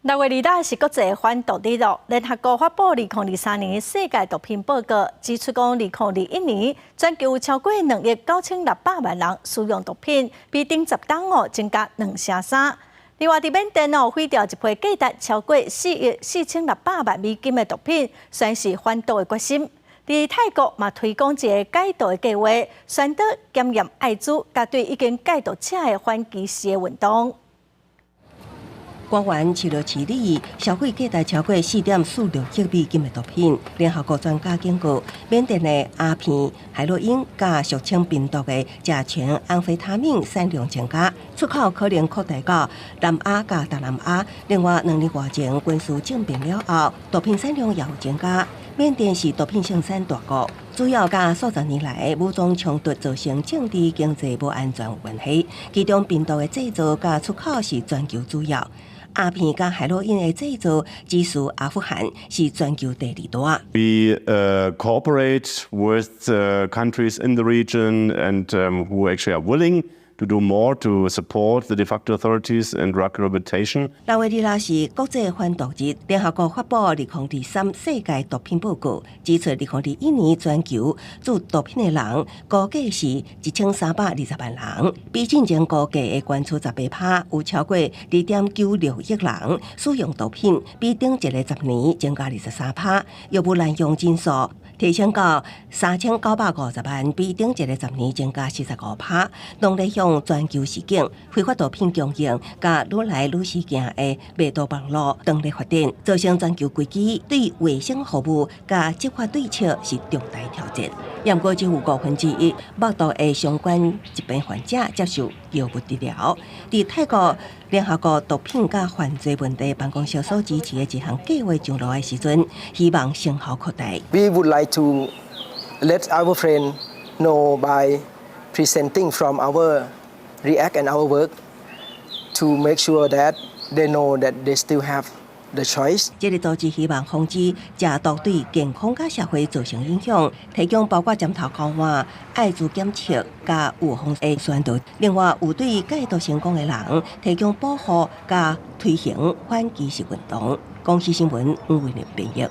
6月2日是國際反毒日咯。聯合國發布2023年世界毒品報告，指出講2021年全球有超過2億9600萬人使用毒品，比頂十冬哦增加兩成三。另外，佇緬甸哦，毀掉一批價值超過4億4600萬美金的毒品，宣示反毒的決心。佇泰國嘛推廣一个戒毒的計劃，宣導檢驗愛滋，佮對已經戒毒者的反歧視的運動。官員市落市里銷毀價值超過4.46億美金的毒品。聯合國專家警告，緬甸的鴉片、海洛因佮俗稱冰毒的甲醛安非他命產量增加，出口可能擴大到南亞佮東南亞。另外，2年外前軍事政變了後，毒品產量也有增加。緬甸是毒品生產大國，主要佮數十年來武裝衝突造成政治經濟無安全有關係。其中冰毒的製造佮出口是全球主要。鴉片佮海洛因的製造，只輸阿富汗是全球第二大。 We cooperate with countries in the region and who actually are willing to do more to support the de facto authorities in drug rehabilitation. 6月2日是國際反毒日，聯合國發布2023世界毒品報告，指出2021年全球注毒品的人估計是1320萬人，比進前估計的懸出18%，有超過2.96億人使用毒品，比頂一个十年增加23%，藥物濫用人數提升到3950萬，比頂一个十年增加45%。當咧向全球示警，非法毒品供應佮愈來愈時行的賣毒網路當咧發展，造成全球危機，對衛生服務佮執法對策是重大挑戰。毋過只有1/5目毒的相關疾病患者接受藥物治療。佇泰國聯合國毒品佮犯罪問題辦公室所支持的一項計劃上路的時陣，希望成效擴大。 We would like to let our friend know by presenting from our REACT and our work to make sure that they know that they still have the choice. 這個組織希望防止食毒對健康佮社會造成影響，提供包括針頭交換、愛滋檢測佮預防的宣導。另外，有對戒毒成功的人提供保護佮推行反歧視運動。公視新聞吳偉林編譯。